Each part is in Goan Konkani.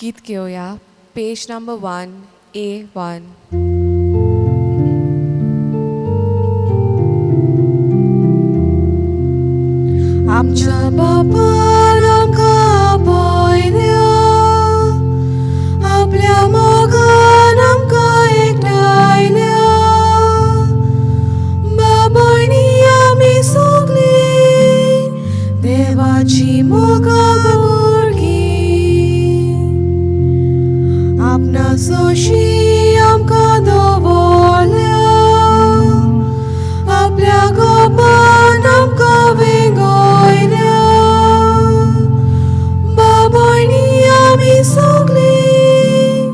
गीत घेवया, पेज नंबर 1 A1. आमच्या बापान आमकां आपयल्या, आपल्या मोगान आमकां एकठांयल्या. बाबांनी आमी सगळीं देवाची मोगा भुरगीं. आपणा सोशी आमकां दवरल्या, आपल्या गोपान आमकां वेंगयल्या. बाबांनी आमी सगळीं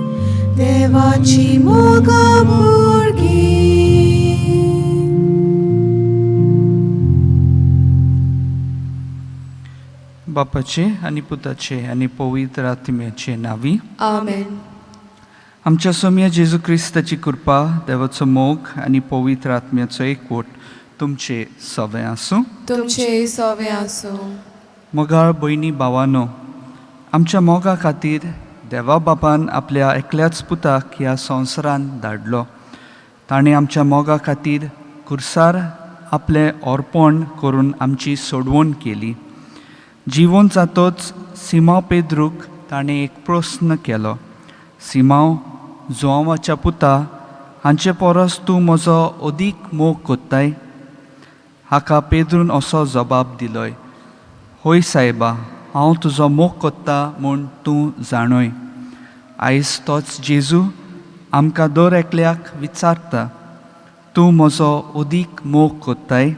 देवाची मोगा भुरगीं. बापाचे आनी पुताचे आनी पवित्र आत्म्याचे नांवी. आमेन. आमच्या सोम्या जेजू क्रिस्ताची कृपा, देवाचो मोग आनी पवित्र आत्म्याचो एकवट तुमचे सवे आसूं. तुमचे सोवे आसूं. मोगाळ भयणी भावानो, आमच्या मोगा खातीर देवा बापान आपल्या एकल्याच पुताक ह्या संवसारांत धाडलो. ताणें आमच्या मोगा खातीर कुर्सार आपलें अर्पण करून आमची सोडवण केली. जिवन जातोच सिमांव पेद्रूक ताणें एक प्रस्न केलो, सिमांव जुआंवाच्या पुता, हांचे परस तूं म्हजो अदीक मोग कोत्ताय? हाका पेद्रून असो जबाब दिलोय, हय सायबा, हांव तुजो मोग कोत्ता म्हूण तूं जाणय. आयज तोच जेजू आमकां दर एकल्याक विचारता, तूं म्हजो अदीक मोग कोत्ताय?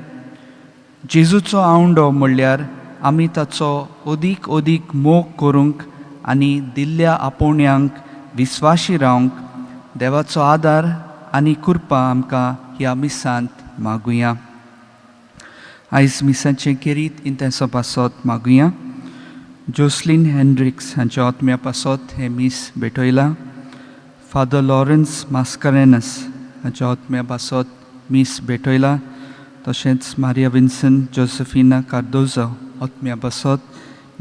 जेजूचो आवंडो म्हणल्यार आमी ताचो अदीक अदीक मोग करूंक आनी दिल्ल्या आपोवण्यांक विस्वाशी रावंक देवाचो आदार आनी कृपा आमकां ह्या मिसांत मागुया. आयज मिसाचें खेरीत इंतेंसो पासत मागुया. जोसलीन हेन्ड्रिक्स हांच्या आत्म्या पासत हें मीस भेटयलां. फादर लॉरन्स मास्करेनस हांच्या आत्म्या पासत मीस भेटयलां. तशेंच मारिया विन्सन जोसेफिना कार्दोजो आत्म्या पासत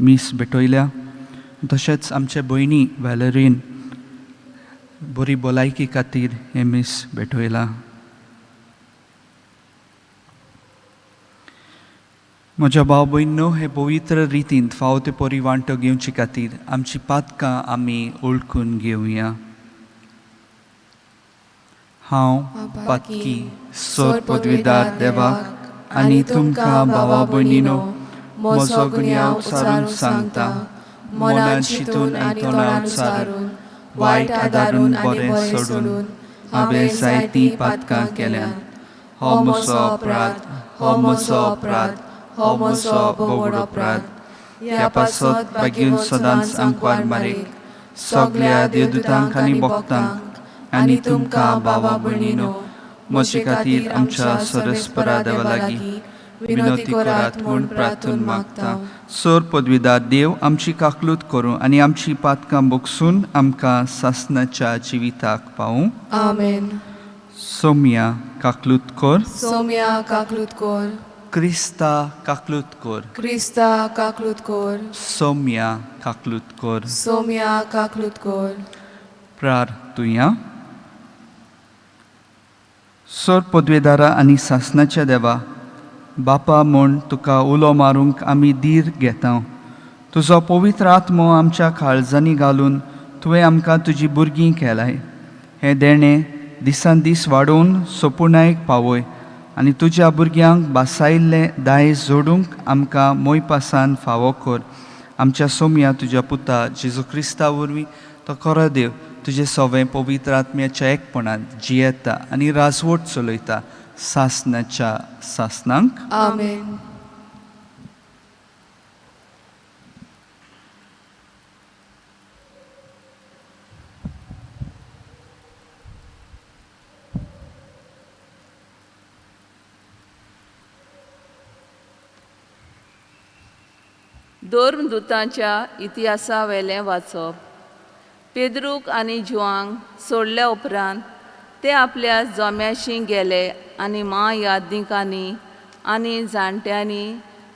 मीस भेटयल्या. तशेंच आमचे भयणी वॅलरीन बरी भलायकी खातीर हें मीस भेटयलां. म्हज्या भाव भयणीनो, हे पवित्र रितीन फावो ते परी वांटो घेवचे खातीर आमची पातकां आमी वळखून घेवया. हांव पातकी सोर पदवीदार देवाक आनी तुमकां भावा भयणीनो म्हजो गुन्यांव उचारून सांगता. मनान चिंतून आनी तोंडान उचारून, वायट आदारून बरें सोडून हांवें जायतीं पातकां केल्यांत. हो म्हजो अपराध, हो म्हजो अपराध, हो म्हजो बोगड अपराध. ह्या पासत बागीन सदांच आंकवार मारीक, सगल्या देवदूतांक आनी भक्तांक आनी तुमकां भावा भयणीनो म्हजे खातीर आमच्या सरस्परा देवा लागीं विनोती करात म्हूण प्रार्थून मागता. सोर पदवीदार देव आमची काकलूत करूं आनी आमची पातकां बोगसून आमकां सासनाच्या जिविताक पावूं. आमेन. सोम्या काकलूत कर. सोम्या काकलूत कर. क्रिस्ता काकलूत कर. क्रिस्ता काकलूत कर. सोम्या काकलूत कर. सोम्या काकलूत कर. प्रार्थुया. सोर पदवेदारा आनी सासनाच्या देवा बापा म्हूण तुका उलो मारूंक आमी धीर घेता. तुजो पवित्र आत्मो आमच्या काळजांनी घालून तुवें आमकां तुजी भुरगीं केलाय. हें देणें दिसान दीस वाडोवन सोपुणायक पावय आनी तुज्या भुरग्यांक बासायिल्लें दायज जोडूंक आमकां मोयपासान फावो कर. आमच्या सोम्या तुज्या पुता जेजू क्रिस्ता वरवीं, तो खरो देव, तुजें सवें पवित्र आत्म्याच्या एकपणान जियेता आनी राजवट चलयता सासनाच्या सासनांक. आमेन. धर्मदूतांच्या इतिहासावेलें वाचप. पेद्रूक आनी जुआंक सोडल्या उपरांत ते आपल्या जोम्याशी गेले आनी म्हायादीकांनी आनी जाणट्यांनी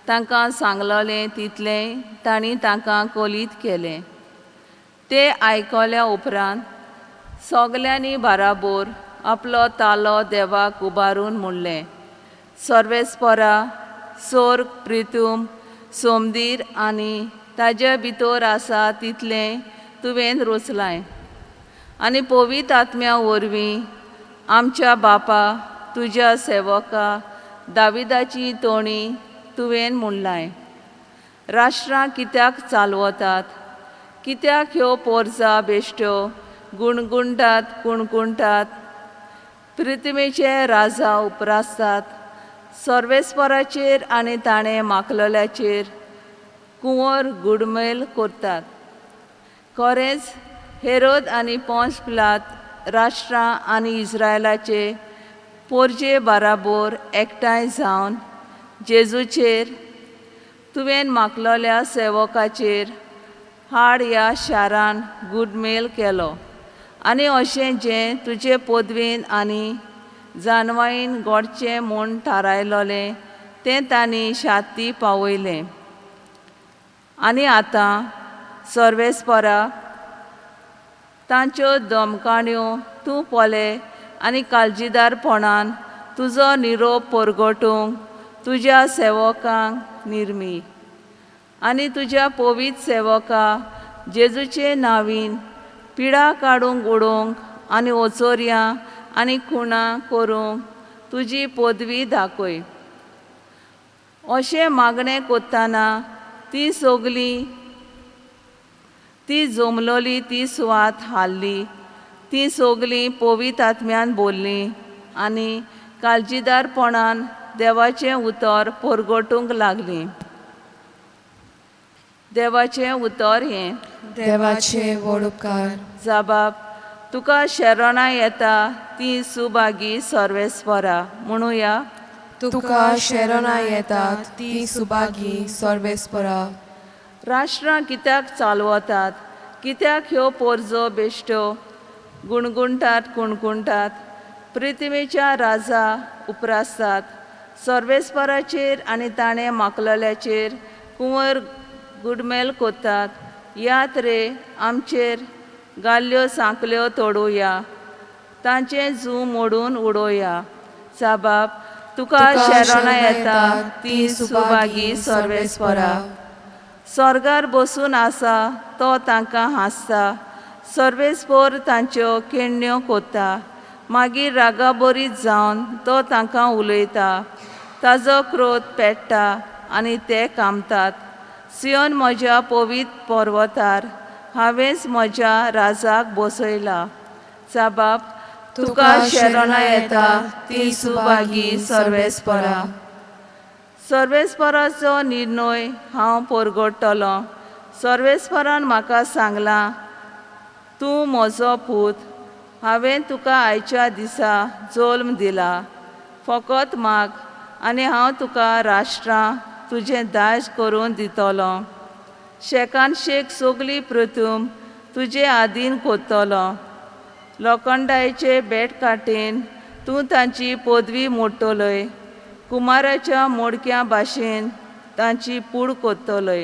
तांकां सांगलोलें तितलें तांणी तांकां कोलीत केलें. ते आयकल्या उपरांत सोगल्यांनी बाराबोर आपलो तालो देवाक उबारून म्हणलें, सर्वेस्परा, सोर्ग, प्रितूम, सोमदीर आनी ताजे भितर आसा तितलें तुवें रचलाय आनी पवित्र आत्म्या वरवीं आमच्या बापा तुज्या सेवका दाविदाची तोणी तुवें म्हणलाय, राष्ट्रां कित्याक चालवतात, कित्याक ह्यो पोरजा बेश्ट्यो गुणगुणटात कुणकुणटात, पृथ्वीचे राजा उपरासतात, सर्वेस्पराचेर आनी ताणें माकलल्याचेर कुंवर गुडमेल करतात. खरेंच हेरोद आनी पोंस पिलात राष्ट्रां आनी इस्रायलाचे पोरजे बाराबोर एकठांय जावन जेजूचेर तुवें माकलोल्या सेवकाचेर हाड ह्या शारान गुडमेल केलो आनी अशें जें तुजे पदवेन आनी जानवाईन गोडचें म्हूण थारायलोलें तें तांणी शाती पावयलें. आनी आतां सर्वेस्परा, तांच्यो दमकाण्यो तूं पळय आनी काळजीदारपणान तुजो निरोप परगटूंक तुज्या सेवकांक निर्मी आनी तुज्या पवित्र सेवका जेजूचे नांवीन पिडा काडूंक उडोवंक आनी ओचोरयां आनी खुणां करूंक तुजी पदवी दाखय. अशें मागणें करतना ती सगली ती जमलोली ती सुवात हाडली. ती सगलीं पवित्र आत्म्यान बोल्लीं आनी काळजीदारपणान देवाचें उतर परगटूंक लागलीं. देवाचें उतर हें. देवाचे व्हड उपकार. जाबाब, तुका शरणां येता ती सुभागी सर्वेस्परा म्हणुया. तुका शरणां येतात ती सुभागी सर्वेस्परा. राष्ट्रां कित्याक चालवतात, कित्याक ह्यो पोरजो बेश्ट्यो गुणगुणटात कुणकुणटात, पृथ्वीच्या राजा उपरासतात, सर्वेस्पराचेर आनी ताणें माकलल्याचेर कुंवर गुडमेल कोतात. यात रे आमचेर गाल्ल्यो सांकल्यो तोडुया, तांचें जू मोडून उडोवया. साबाब, तुका शरणां येता ती सुभागी सर्वेस्परा. स्वर्गार बसून आसा तो तांकां हांसता, सर्वेस्पोर तांच्यो केण्ण्यो कोता. मागीर रागाबरीत जावन तो तांकां उलयता, ताजो क्रोध पेट्टा आनी ते कामतात. सियोन म्हज्या पवित्र पर्वतार हांवेंच म्हज्या राजाक बसयला. साबाब, तुका शरणां येता ती सुभागी सर्वेस्परा. सर्वेस्पराचो निर्णय हांव परगटतलो. सर्वेस्परान म्हाका सांगलां, तूं म्हजो पूत, हांवें तुका आयच्या दिसा जल्म दिला. फकत माग आनी हांव तुका राष्ट्रां तुजें दायज करून दितलो. शेकान शेक सगली प्रथम तुजे आदीन कोत्तलो. लोखंडायचे बेटकाटेन तूं तांची पदवी मोडटलय, कुमाराच्या मोडक्या भाशेन तांची पूड कोत्तलय.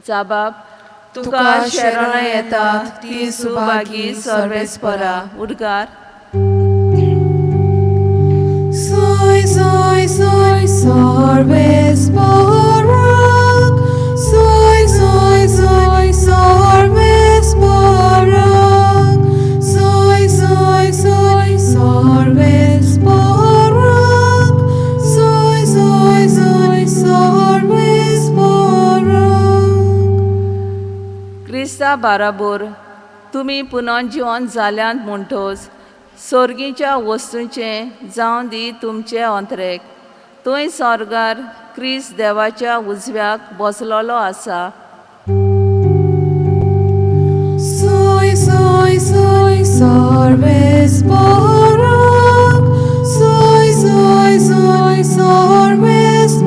जाबाब, तुका शरणां येता ती सुभागी सर्वेस्परा. उद्गार. Soy, soy, soy, सर्वेस्पराक. Soy, soy, soy, सर्वेस्पराक. Soy, soy, soy, सर्वेस्पराक. Soy, soy, soy, सर्वेस्पराक. क्रिस्ता बाराबोर तुमी पुनर्जिवन जाल्यांत म्हणटोच सोर्गीच्या वस्तूंचें जावं दी तुमचे अंतरेक. थंय स्वर्गार क्रिस्त देवाच्या उजव्याक बसलेलो आसा. Soy, soy, soy, सर्वेस्पराक. Soy, soy, soy, सर्वेस्पराक.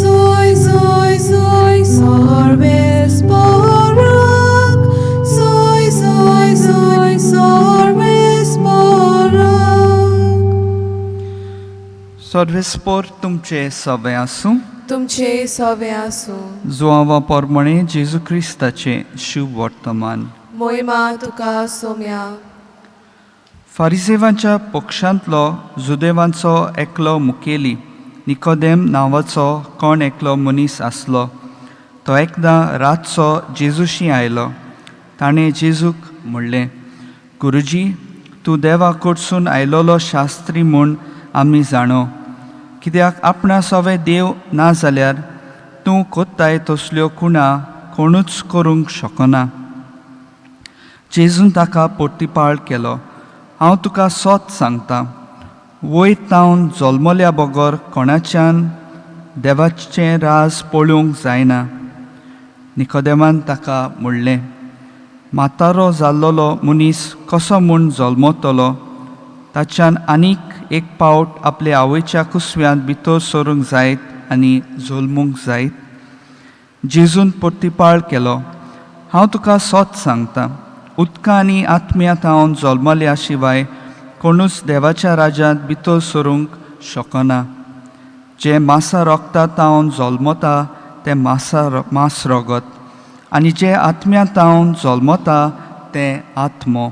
Soy, soy, soy, सर्वेस्पराक. Soy, soy, soy, सर्वेस्पराक. सर्वेस्पोर तुमचे सवे आसूं. तुमचे सवे आसूं. जुआंवा पोरमणे जेजू क्रिस्ताचें शुभ वर्तमान. मोहिमा तुका सोम्या. फारिसेवांच्या पक्षांतलो जुदेवांचो एकलो मुखेली निकोदेम नांवाचो कोण एकलो मनीस आसलो. तो एकदां रातचो जेजूशी आयलो. ताणें जेजूक म्हणलें, गुरुजी, तूं देवा कडसून आयलोलो शास्त्री म्हूण आमी जाणो, कित्याक आपणा सवे देव ना जाल्यार तूं कोत्ताय तसल्यो खुणा कोणूच करूंक शकना. जेजून ताका पोर्तिपाळ केलो, हांव तुका सोत सांगता, वयर तावन जल्मल्या बगर कोणाच्यान देवाचें राज पळोवंक जायना. निकोदेमान ताका म्हणलें, म्हातारो जाल्लोलो मनीस कसो म्हूण जल्मतलो? ताच्यान आनीक एक पावट आपले आवयच्या कुसव्यांत भितर सरूंक जायत आनी जल्मूंक जायत? जेजून प्रतिपाळ केलो, हांव तुका सोत सांगता, उदका आनी आत्म्या थावन जल्मल्या शिवाय कोणूच देवाच्या राज्यांत भितर सरूंक शकना. जें मासा रोगता तावन जल्मता तें मासा मास रोगत, आनी जें आत्म्या तावन जल्मता तें आत्मो.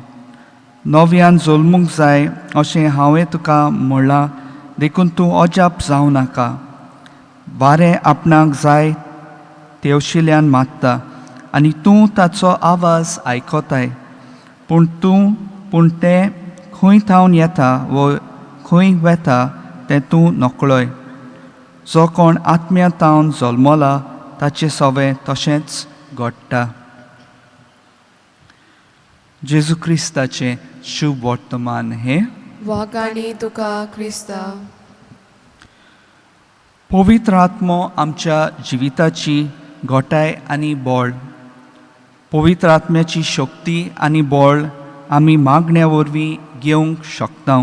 नव्यान जल्मूंक जाय अशें हांवें तुका म्हणलां, देखून तूं अजाप जावं नाका. वारें आपणाक जाय तेवशिल्यान मारता आनी तूं ताचो आवाज आयकताय, पूण तें खंय थावन येता वो खंय वेता तें तूं नकळय. जो कोण आत्म्या तावन जल्मला ताचें सवें तशेंच घडटा. जेजू क्रिस्ताचें शुभ वर्तमान हें. वागाणी तुका क्रिस्ता. पवित्र आत्मो आमच्या जिविताची घटाय आनी बळ. पवित्र आत्म्याची शक्ती आनी बळ आमी मागण्या वरवीं घेवंक शकता.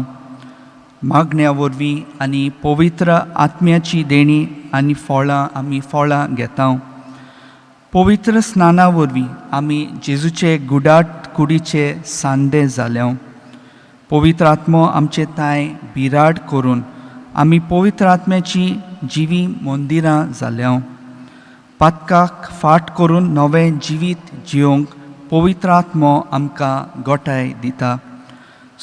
मागण्या वरवीं आनी पवित्र आत्म्याची देणी आनी फळां आमी फळां घेता. पवित्र स्नाना वरवीं आमी जेजूचे गुडाट कुडीचे सांदे जाल्या. पवित्र आत्मो आमचे तांय बिराड करून आमी पवित्र आत्म्याची जिवी मंदिरां जाल्या. पातकाक फाट करून नवें जिवीत जियोंक पवित्र आत्मो आमकां गोठाय दिता.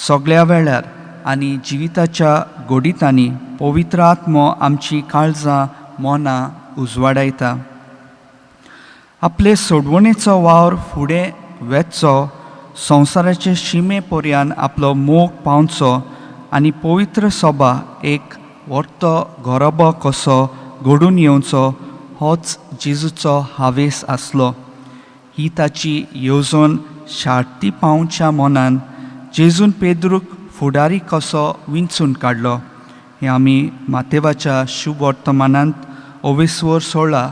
सगळ्या वेळार आनी जिविताच्या गोडितांनी पवित्र आत्मो आमची काळजां मनां उजवाडायता. आपले सोडवणेचो वावर फुडें वेचो, संवसाराचे शिमे पर्यान आपलो मोग पावचो आनी पवित्र सभा एक व्हडतो घराबो कसो घडून येवचो होच जेजूचो हावेस आसलो. ही ताची येवजण शार्ती पावच्या मनान जेजून पेद्रूक फुडारी कसो विंचून काडलो हें आमी मातेवाच्या शुभ वर्तमानांत ओवेस्वर 16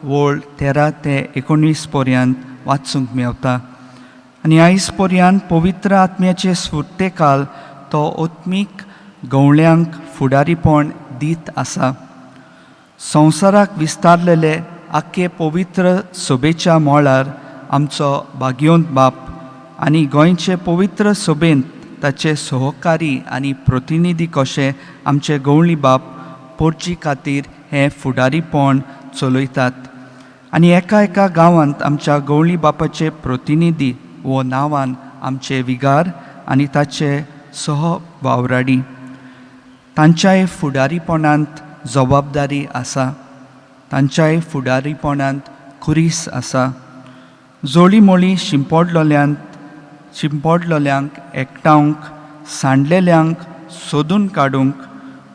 वळ 13 ते 19 पर्यंत वाचूंक मेवता. आनी आयज पर्यंत पवित्र आत्म्याचे स्फुर्तेकाल तो आत्मीक गवळ्यांक फुडारीपण दीत आसा. संवसाराक विस्तारलेले आख्खे पवित्र सभेच्या मळार आमचो भाग्योंत बाप आनी गोंयचे पवित्र सभेंत ताचे सहकारी आनी प्रतिनिधी कशे आमचे गवळी बाप पोरची खातीर हें फुडारीपण चलयतात. आनी एका एका गांवांत आमच्या गवळी बापाचे प्रतिनिधी वो नांवान आमचे विगार आनी ताचे सह वावराडी तांच्याय फुडारीपणांत जबाबदारी आसा, तांच्याय फुडारीपणांत खुरीस आसा. जोळी मोळी शिंपडलोल्यांक एकठावंक, सांडलेल्यांक सोदून काडूंक,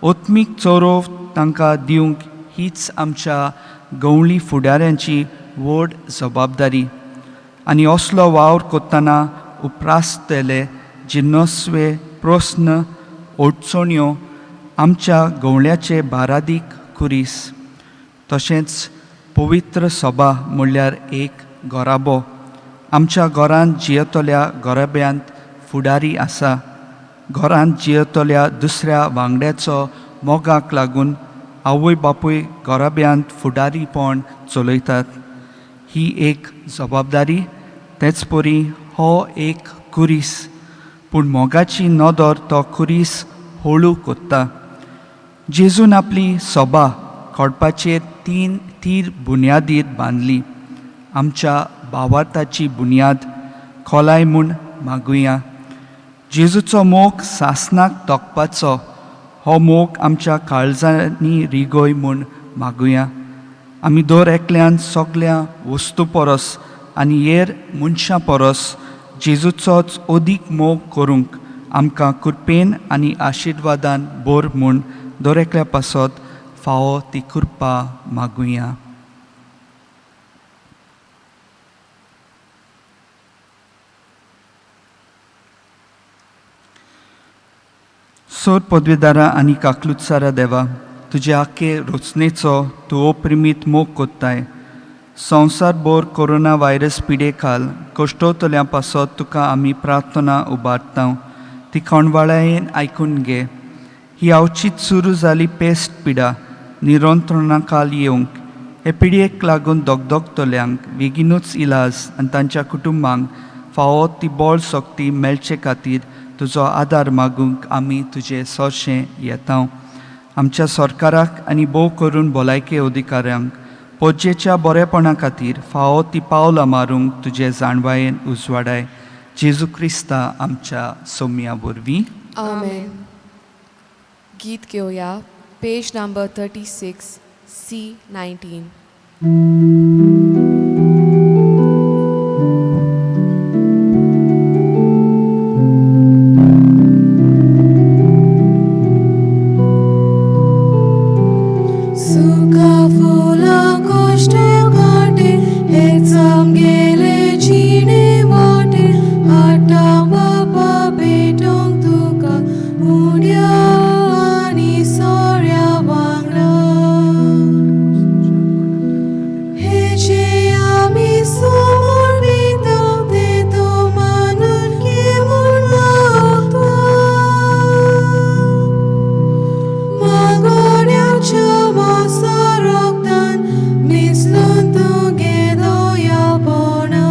ओत्मीक चोरोव तांकां दिवंक हीच आमच्या गवळी फुडाऱ्यांची व्हड जबाबदारी. आनी असलो वावर करतना उप्रासतले जिनसवे प्रस्न अडचण्यो आमच्या गवळ्याचे बारादीक खुरीस. तशेंच पवित्र सभा म्हणल्यार एक घराबो. आमच्या घरांत जियेतल्या घराब्यांत फुडारी आसा. घरांत जियेतल्या दुसऱ्या वांगड्याचो मोगाक लागून आवय बापूय घराब्यांत फुडारीपण चलयतात. ही एक जबाबदारी, तेच परी हो एक खुरीस, पूण मोगाची नदर तो खुरीस हळू कोत्ता. जेजून आपली सभा कोडपाचेर तीन तीर बुन्यादीर बांदली. आमच्या भावार्थाची बुन्याद खोलाय म्हूण मागुया. जेजूचो मोग सासनाक तोखपाचो हो मोग आमच्या काळजांनी रिगोय म्हूण मागुया. आमी दर एकल्यान सगल्या वस्तू परस आनी हेर मनशां परस जेजूचोच अदीक मोग करूंक आमकां कृपेन आनी आशिर्वादान बोर म्हूण दर एकल्या पासत फावो ती कृपा मागुया. सोर पदवेदारा आनी काकलुत्सारा देवा, तुजे आखे रचनेचो तूं अप्रिमीत मोग कोत्ताय. संवसार भर कोरोना व्हायरस पिडे खाल कश्टवतल्या पासत तुका आमी प्रार्थना उबारता, ती खणवाळायेन आयकून घे. ही अवचीत सुरू जाली पेस्ट पिडा निरंत्रणा खाल येवंक हे पिडयेक लागून दगदगतल्यांक बेगीनूच इलाज आनी तांच्या कुटुंबांक फावो ती बळ शक्ती मेळचे खातीर तुजो आदार मागूंक आमी तुजे सोरशें येता. आमच्या सरकाराक आनी भोव करून भलायके अधिकाऱ्यांक पोजेच्या बरेपणा खातीर फावो ती पावलां मारूंक तुजे जाणवायेन उजवाडाय. जेजू क्रिस्ता आमच्या सोम्या वरवीं. आमेन. गीत घेवया पेज नंबर 36 C19. सुखा फुलां कश्ट काटे हेच आमगेले जिणे वाटे हाडटा बापा भेटोवंक तुका उड्या आनी सोऱ्या वांगडा. हे जे आमी समर्पिता तें तूं मानून घे म्हूण मागता. मागोड्याच्या मासा रोगतान मिसलून तुगे दयापणा.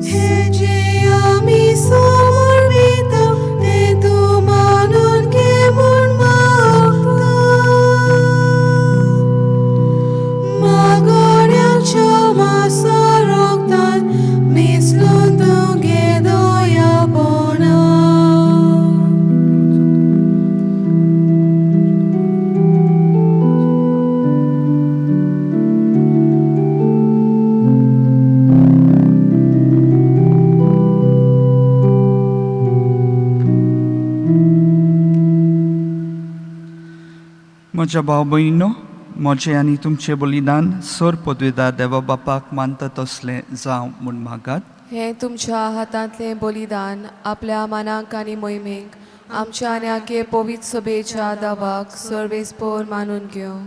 हे जे आमी समर्पिता तें तूं मानून घे म्हूण मागता. मागोड्याच्या मासा रोगतान मिसलून तुगे दयापणा. म्हज्या भाव भयणीनो, म्हजें आनी तुमचें बलिदान सर पदवेदार देवा बापाक मानता तसलें जावं म्हूण मागात. हें तुमच्या हातांतलें बलिदान आपल्या मानाक आनी मोहिमेक आमच्या आनी आखे पवित्र सभेच्या दावाक सर्वेस्पोर मानून घेवं.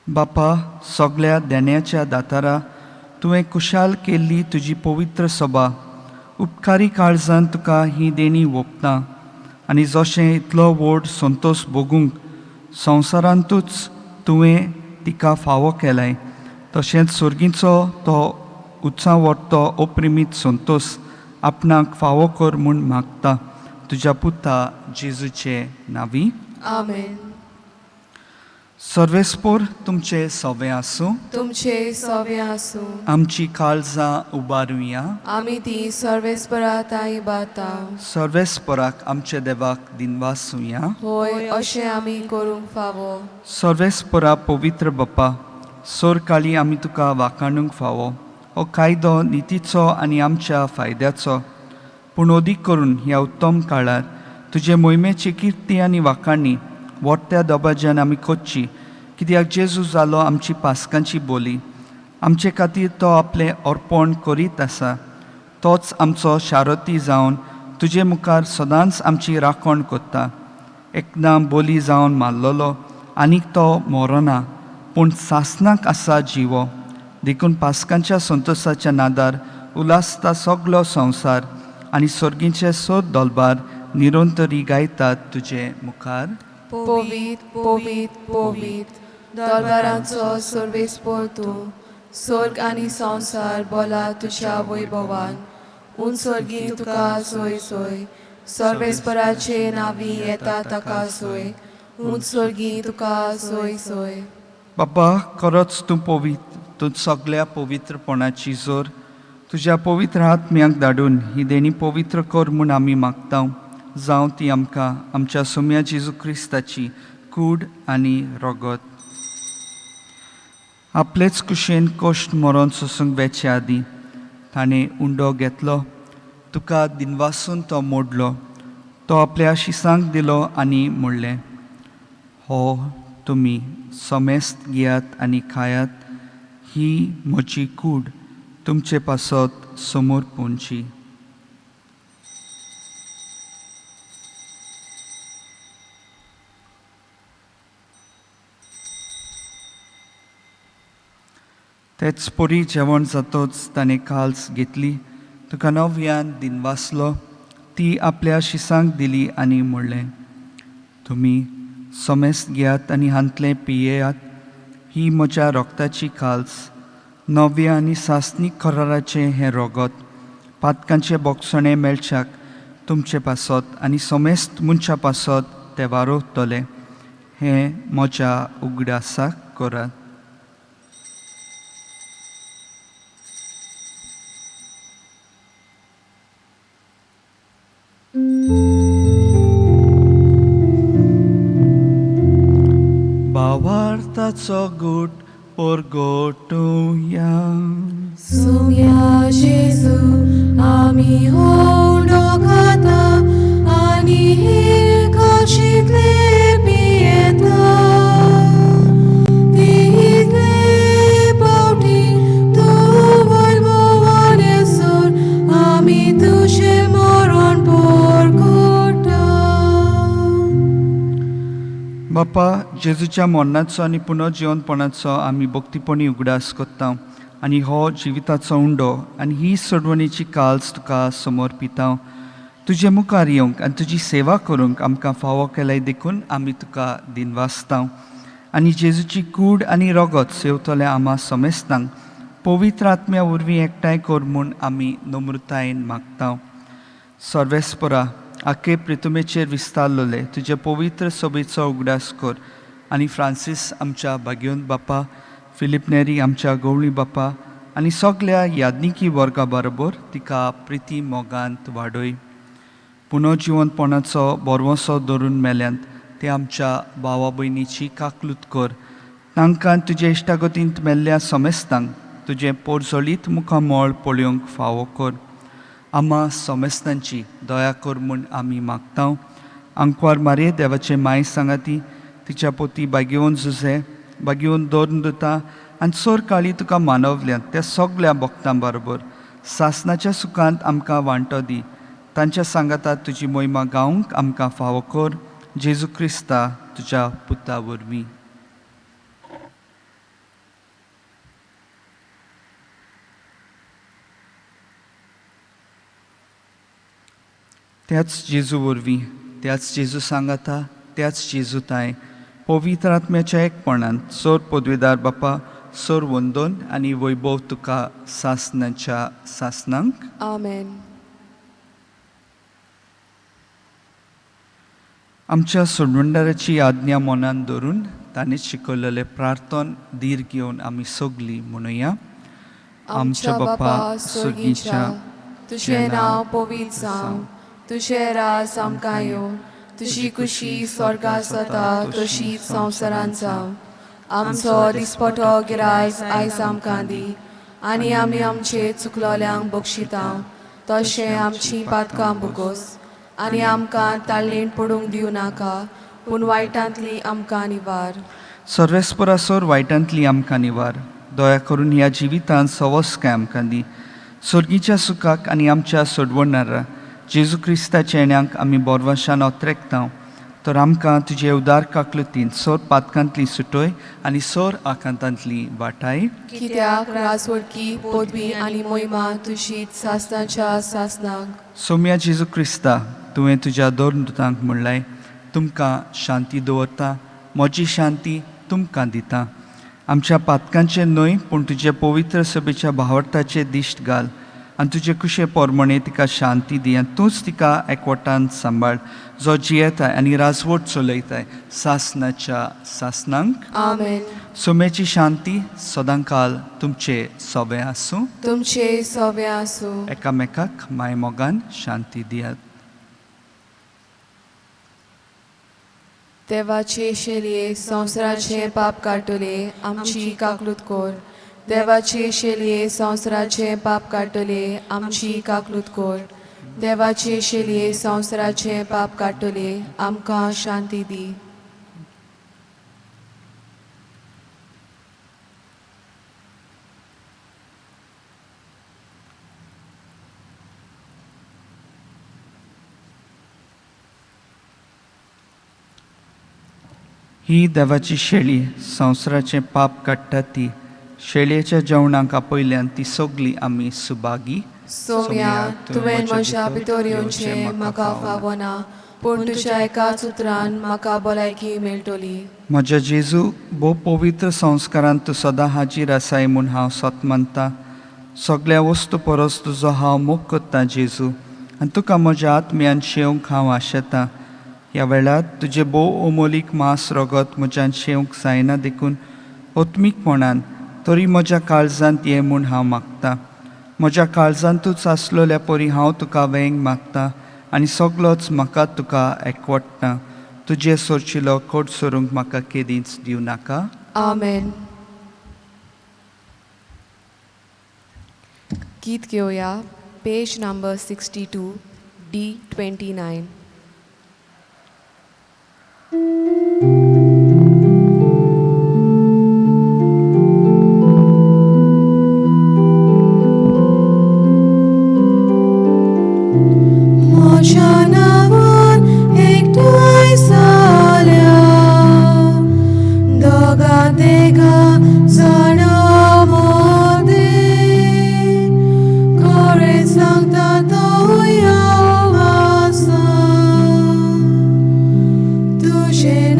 बापा, सगल्या देण्याच्या दातारा, तुवें खुशाल केल्ली तुजी पवित्र सभा उपकारी काळजान तुका ही देणी ओंपता आनी जशें इतलो व्हड संतोश भोगूंक संवसारांतूच तुवें तिका फावो केलाय, तशेंच सर्गीचो तो उत्सावटतो अप्रिमीत संतोश आपणाक फावो कर म्हूण मागता, तुज्या पुता जेजूचे नांवी. आमेन. सर्वेस्पोर तुमचे सवे आसूं. तुमचे सवे आसूं. आमची काळजां उबारुया. आमी ती सर्वेस्परा ताई बाता. सर्वेस्पराक आमच्या देवाक दिनवासुया. होय, अशें आमी करूंक फावो. सर्वेस्परा पवित्र बापा, सोरकाळी आमी तुका वाखाणूंक फावो. हो कायदो नितीचो आनी आमच्या फायद्याचो, पूण अदीक करून ह्या उत्तम काळार तुजे मोहिमेची किर्ती आनी वाखाणी वट्ट्या दबाज्यान आमी करची, कित्याक जेजू जालो आमची पासकांची बोली. आमचे खातीर तो आपलें अर्पण करीत आसा. तोच आमचो शारती जावन तुजे मुखार सदांच आमची राखण करता. एकदां बोली जावन मारलेलो आनीक तो मरना, पूण सासनाक आसा जिवो. देखून पासकांच्या संतोशाच्या नादार उल्हासता सगलो संवसार आनी सर्गीचे सोद दलबार निरंतरी गायतात तुजे मुखार. पवित्र पवित्र पवित्र दरबारांचो सर्वेस्पोर तूं, स्वर्ग आनी संवसार बोला तुज्या वैभवान. उन स्वर्गी तुका सोय सोय, सर्वेस्पराचे नावी येता ताका सोय. ऊंच स्वर्गी तुका सोय सोय. बाबा खरोच तूं पवित्र, तूं सगळ्या पवित्रपणाची जोर. तुज्या पवित्र आत्म्याक धाडून ही देणी पवित्र कर म्हूण आमी मागता, जावं ती आमकां आमच्या सोम्या जेजू क्रिस्ताची कूड आनी रगत. आपलेच कुशेन कश्ट मरोन सोसूंक वेचे आदीं ताणें उंडो घेतलो, तुका दिनवासून तो मोडलो, तो आपल्या शिसांक दिलो आनी म्हणलें, हो तुमी समेस्त घेयात आनी खायात, ही म्हजी कूड तुमचे पासत समोर पोंची. तेच परी जेवण जातोच ताणें काल्स घेतली, तुका नव्यान दिनवासलो, ती आपल्या शिसांक दिली आनी म्हणलें, तुमी समेस्त घेयात आनी हांतलें पियेयात, ही म्हज्या रोगताची काल्स, नव्या आनी सासणीक कराराचें हें रोगत, पातकांचें बोगसणें मेळच्याक तुमचे पासत आनी समेस्त मनशा पासत तें वारोवतलें, हें म्हज्या उगडासाक करात. भावार्थाचो गूट परगटुया. सुम्या जेजू आमी होंडो खाता आनी हे काशींतले पियेता. तितले पावटी तूं वैभवान येसर आमी तुजें मरण परगटा. बापा, जेजूच्या मरणाचो आनी पुनर्जिवनपणाचो आमी भक्तीपणी उगडास करता आनी हो जिविताचो उंडो आनी ही सोडवणेची काल्स तुका समर्पिता. तुजे मुखार येवंक आनी तुजी सेवा करूंक आमकां फावो केल्याय देखून आमी तुका दिनवासता. आनी जेजूची कूड आनी रगत सेवतले आमा समेस्तांक पवित्र आत्म्या वरवीं एकठांय कर म्हूण आमी नम्रतायेन मागता. सर्वेस्परा, आखे प्रितुमेचेर विस्तारलेले तुजे पवित्र सभेचो उगडास कर आनी फ्रांसीस आमच्या भाग्योन बापा, फिलीप नेरी आमच्या गवळी बापा आनी सगल्या यादनिकी वर्गा बरोबर तिका प्रिती मोगांत वाडय. पुनर्जिवनपणाचो बरवसो धरून मेल्यांत ते आमच्या भावा भयणीची काकलूत कर, तांकां तुजे इश्टागतींत मेल्ल्या समेस्तांक तुजें पोरजोळीत मुखामळ पळोवंक फावो कर. आमा समेस्तांची दया कर म्हूण आमी मागता. आंकवार मारये देवाचे माय सांगाती, तिच्या पोती बागेवन जुझे बागेवन दोन दुता आनी सोर काळी तुका मानवल्यात त्या सगल्या भक्तां बरोबर सासनाच्या सुखांत आमकां वांटो दी. तांच्या सांगातात तुजी मोहिमा गावंक आमकां फावो कर, जेजू क्रिस्ता तुज्या पुता वरवीं. त्याच जेजू वरवीं, त्याच जेजू सांगाता, त्याच जेजू ताय पवित्र आत्म्याच्या एकपणान सोर पदवेदार बापा, सोर वंदन आनी वैभव तुका सासनाच्या सासनांक. आमेन. आमच्या सोडवणदाराची आज्ञा मनान धरून ताणें शिकयलेलें प्रार्थन धीर घेवन आमी सगलीं म्हणुया. आमच्या बापा स्वर्गीच्या, तुजें नांव पवित्र जावं, तुजें राज आमकां येवं, तुजी कुशी स्वर्गात जाता तशीच संवसारांत जावं. आमचो दिसपटो गिरायस आयज आमकां दी आनी आमी आमचे चुकलोल्यांक बक्षिता तशें आमची पातकां भोगोस आनी आमकां ताळेण पडूंक दिवं नाका, पूण वायटांतली आमकां निवार. सर्वेस्परासोर वायटांतली आमकां निवार. दया करून ह्या जिवितांत सवस्काय आमकां दी, स्वर्गीच्या सुखाक आनी आमच्या सोडवणारा जेजू क्रिस्ताच्या येण्याक आमी बोरवाशान अत्रेकता. तर आमकां तुजे उदार काकलुतीन सोर पातकांतली सुटोय आनी सोर आकांतांतली वाटाय. कित्याक राजवडकी पदवी आनी मोहिमा तुजीच सासनाच्या सासनाक. सोम्या जेजू क्रिस्ता, तुवें तुज्या दोन दुतांक म्हणलें, तुमकां शांती दवरता, म्हजी शांती तुमकां दिता. आमच्या पातकांचें न्हय पूण तुजे पवित्र सभेच्या भावार्थाचें दिश्ट घाल आनी तुजे कुशे पोरमणे तिका शांती दी आनी तूंच तिका एकवटान सांबाळ, जो जियेताय आनी राजवट चलयताय सासनाच्या सासनांक. आमेन. सुमेची शांती सदांकाल तुमचे सोबे आसूं. तुमचे सोबे आसूं. एकामेकाक मायमोगान शांती दियात. देवाचे शेलये संवसाराचे पाप काडटले आमची काकलूत कोर. देवाचे शेलये संवसाराचे पाप काडटले आमची काकलूत कोर. देवाचे शेलये संवसाराचे पाप काडटले आमकां शांती दी. ही देवाची शेळी संवसाराचें पाप काडटा ती शेळयेच्या जेवणाक आपयल्यान ती सगली आमी सुभागी. सोम्या, तुवें म्हज्या भितर येवचें म्हाका फावना, पूण तुज्या एकाच उतरान म्हाका भलायकी मेळटली. म्हज्या जेजू, भोव पवित्र संस्कारान तूं सदां हाजीर आसाय म्हूण हांव सत मानता. सगळ्या वस्तू परस तुजो हांव मोग करतां जेजू, आनी तुका म्हज्या आत्म्यान शेवंक हांव आशेतां. ह्या वेळार तुजें भोव अमोलीक मांस रगत म्हज्यान शेवंक जायना देखून आत्मीकपणान तरी म्हज्या काळजांत ये म्हूण हांव मागतां. म्हज्या काळजांतूच आसलेल्या परी हांव तुका वेंग मागता आनी सगलोच म्हाका तुका एकवटता. तुजे सोरशिलो कोट सोरूंक म्हाका केदींच दिवं नाका. आमेन. गीत घेवया पेज नंबर 62 D29. म्हज्या नांवान एकठांय जाल्या दोगा तेगा जाणा मदें, खरें सांगता तोय हांव आसा. तुजें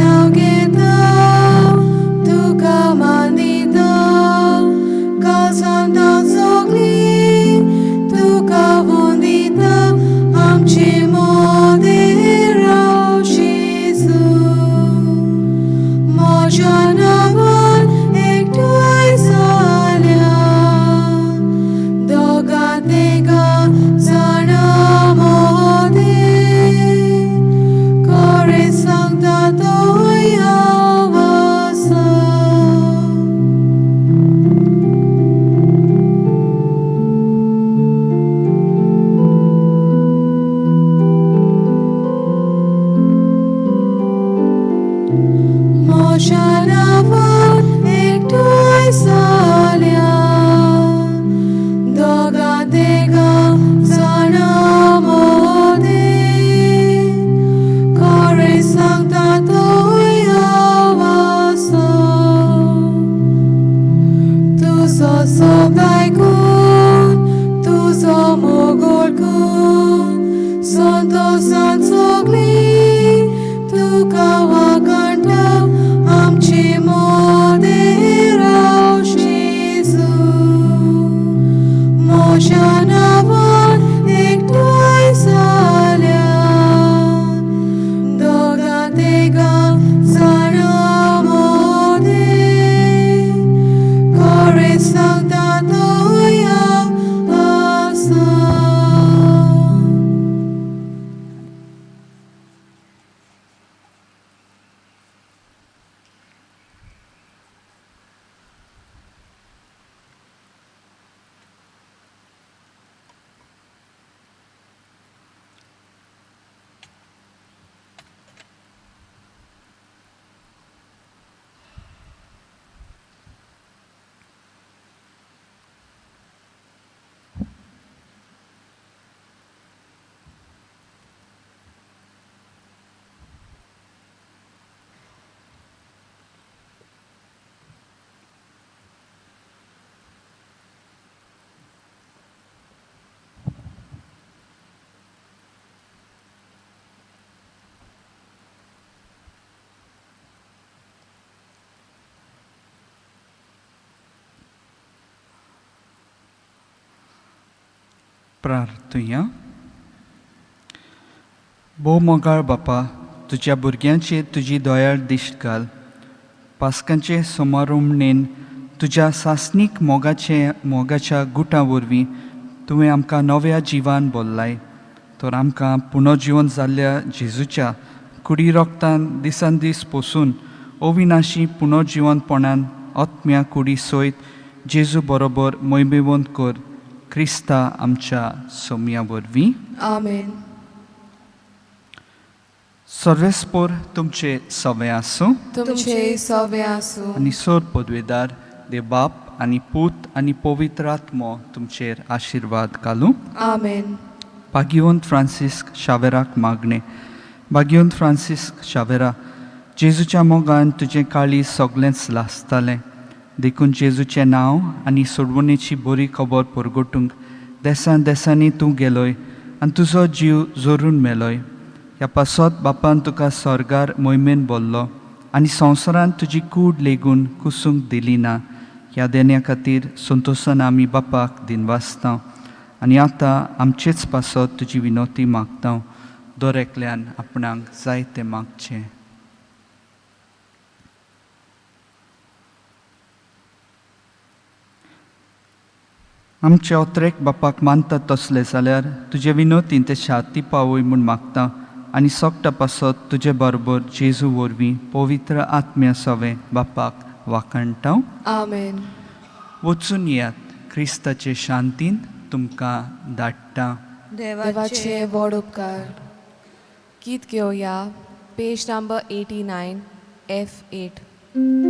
प्रार्थुया. भोव मोगाळ बापा, तुज्या भुरग्यांचेर तुजी दयाळ दिश्ट घाल. पास्कांचे समारोमणेन तुज्या सासणीक मोगाचे मोगाच्या गुटां वरवीं तुवें आमकां नव्या जिवान बोल्लाय, तर आमकां पुनर्जिवन जाल्ल्या जेजूच्या कुडी रोगतान दिसान दीस पोसून अविनाशी पुनर्जिवनपणान आत्म्या कुडी सयत जेजू बरोबर मोयमेवंत कर, क्रिस्ता आमच्या सोम्या वरवीं. आमेन. सर्वेस्पोर तुमचे सवे आसूं. तुमचे सवे आसूं. आनी सोर पदवेदार देव बाप आनी पूत आनी पवित्र आत्मो तुमचेर आशिर्वाद घालूं. आमेन. भाग्यवंत फ्रांसिस्क शावेराक मागणें. भाग्यवंत फ्रांसिस्क शावेरा, जेजूच्या मोगान तुजें काळीज सगळेंच लासतालें, देखून जेजूचें नांव आनी सोडवणेची बरी खबर परगटूंक देसान देसांनी तूं गेलोय आनी तुजो जीव जोरून मेलोय. ह्या पासत बापान तुका स्वर्गार मोहिमेन बोल्लो आनी संवसारांत तुजी कूड लेगून कुसूंक दिली ना. ह्या देण्या खातीर संतोशान आमी बापाक दिनवासता आनी आतां आमचेच पासत तुजी विनवती मागता. दर एकल्यान आपणाक जाय तें मागचें. आमचे ओत्रेक बापाक मानता तसले जाल्यार तुजे विनवतीन ते शांती पावय म्हूण मागता आनी सोगटा पासत तुजे बरोबर जेजू वरवीं पवित्र आत्म्या सवें बापाक वाखाणटा. आमेन. वचून येयात, क्रिस्ताचे शांतीन तुमकां धाडटा. देवाचे व्हड उपकार. गीत घेवया, पेज नंबर 89, F8.